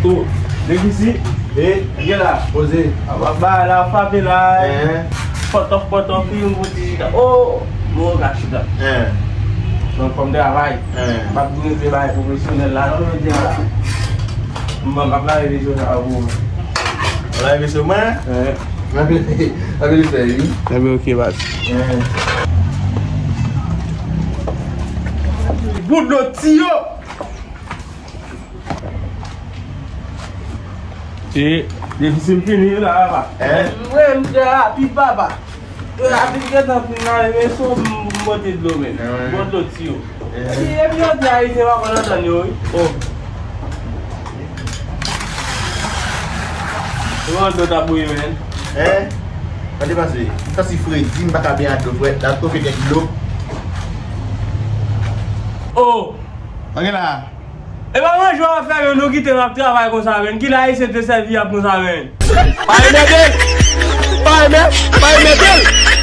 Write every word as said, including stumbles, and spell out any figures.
O, depi si, e, gen la. Poze. Ap bay la, ap frape la. Pòtòf, pòtòf, fi yon bouti chita. O, bon, ka chita. Donk, fò m travay. M ap dwe fè bagay pwofesyonèl la, non, jodi a la. M ap lave veso sa pou ou. Lave veso mwen? Lave, lave veso, wi. Lave, ok, baz. Bout dlo tiyo. E, depi si m fini la, papa. Mwen, m te rapid, papa. Rapid gentan fin nan, men son m, m pote dlo, men. Bon dlo tiyo. Epi, epi yo di Ayisyen pa konn antann yo, wi. O. Ou konn dlo ta bouyi, men. Gade pase. M santi fredi, m pa ka byen ak dlo, frè. N ap tofe kèk dlo. O. Anyen la. E pa manje w ap fè, men nou kite m ap travay konsa, men. Kilè Ayisyen te sèvi ap konsa, men? Pa enmède l! Pa enmè-, pa enmède l!